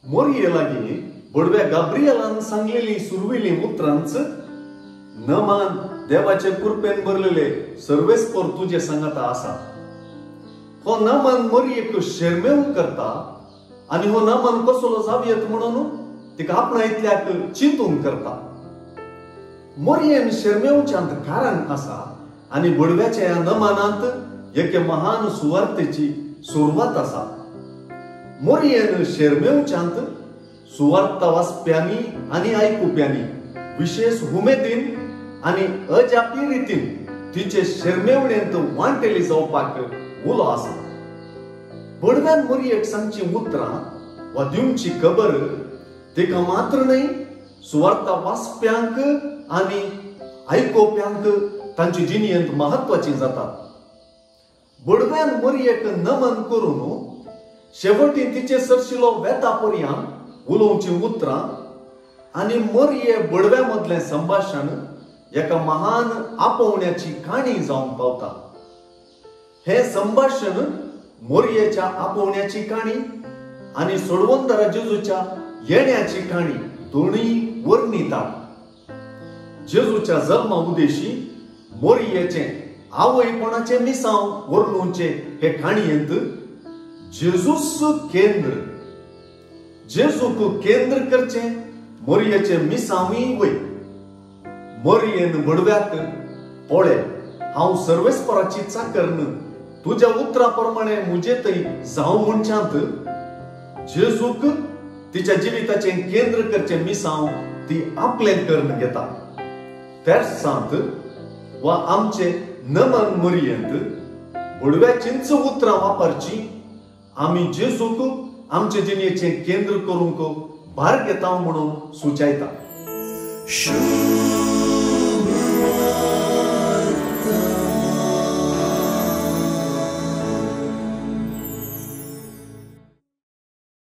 मोरये लागीं बडव्या गाब्रियलान सांगलेली सुरवेली उतरांच नमान देवाचे कृपेन भरलेले सर्वेस्पर तुजे सांगाता आसा। हो नमन मोरयेक शेरमेव करता आनी हो नमन कसलो जावयेत म्हणून तिका आपणा इतल्याक चिंतून करता। मोरयेन शेरमेवच्यांत कारण आसा आनी बडव्याच्या ह्या नमनांत एके महान सुवार्तेची सुरवात आसा। मोरयेन शेरमेवच्यांत सुवार्ता वाचप्यांनी आनी आयकुप्यांनी विशेष उमेदीन आनी अजापी रितीन तिचे शेरमेवणेंत वांटेली जावपाक उलो आसा। बडव्यान मोरयेक सांगची उतरां वा दिवची खबर तिका मात्र न्हय सुवार्ता वाचप्यांक आनी आयकुप्यांक तांची जिणेंत म्हत्वाची जाता। बडव्यान मोरयेक नमन करून शेवटी तिचे सरशिलो वेता पर्यंत उलोवची उतरां आनी मोरये बडव्या मदलें संभाशण एका महान आपोवण्याची काणी जावंक पावता। हें संभाशण मोरयेच्या आपोवण्याची काणी आनी सोडवंतरा जेजूच्या येण्याची काणी दोनूय वर्णितात। जेजूच्या जल्मा उदेशी मोरयेचें आवयपणाचें मिसांव वर्णुचे हे काणयेंत जेजूस केंद्र, जेजूक केंद्र करचें मोरयेचें मिसांवूय वय। मोरयेन बडव्याक पळय हांव सर्वेस्पराची चाकर न्हय, तुज्या उतरा प्रमाणे म्हजे थंय जावं म्हणच्यांत जेजूक तिच्या जिविताचें केंद्र करचें मिसांव ती आपलें करून घेता। तेर्सांत वा आमचे नमन मोरयेंत बडव्याचींच उतरां वापरची आमी जेजूक आमचे जिणेचें केंद्र करूंक भार घेता म्हणून सुचायता।